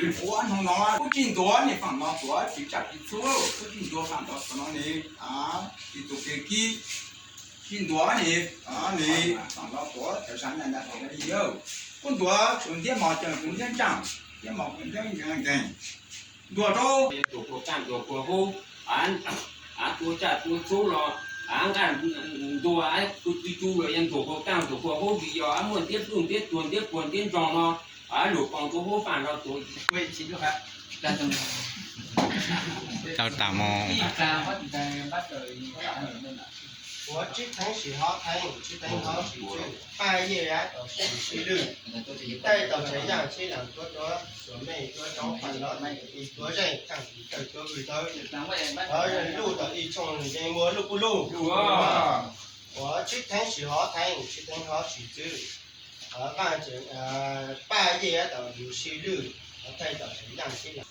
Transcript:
Ua hnub no kuj tsis ntuav niam faam no tuav tsis tsam tsis txhub, kuj tsis ntuav faam no tuav no ne, tsis tus kev kib, tsis ntuav ne, ne faam no tuav cov sav ntas ntas li yawg, kuj ntuav tshuav ntiab mos cawm tus ntiab ntsaam, ntiab mos ntiab nkeeg, ntuav rau tuam kuas kaaj tuam kuas hub, av tuav tsaj tuav txhub los, av nqaj ntuag, kuj tib tub los yog tuam kuas kaaj tuam kuas hub vim yog av muaj ntiab pluj ntiab tuag ntiab puag ntiab ntsoog no, av luam koos tuav hub faam no tuav. Tau tas mus. Ua tsib theeb sis hov theeb, tsib theeb hov sis tswb, paj yej av tau sib lwj, taij tau tsev yaaj sib laam tuav tuav, tuav mej tuav tsoov paj lov tuav zeej, taaj tis tawg tuav vwg tawv, luj tau ib tshooj zeej muaj luj puj luj. Ua tsib theeb sis hov theeb, tsib theeb hov sis tswb, paj yej av tau sib lwj, taij tau tsev yaaj sib laam.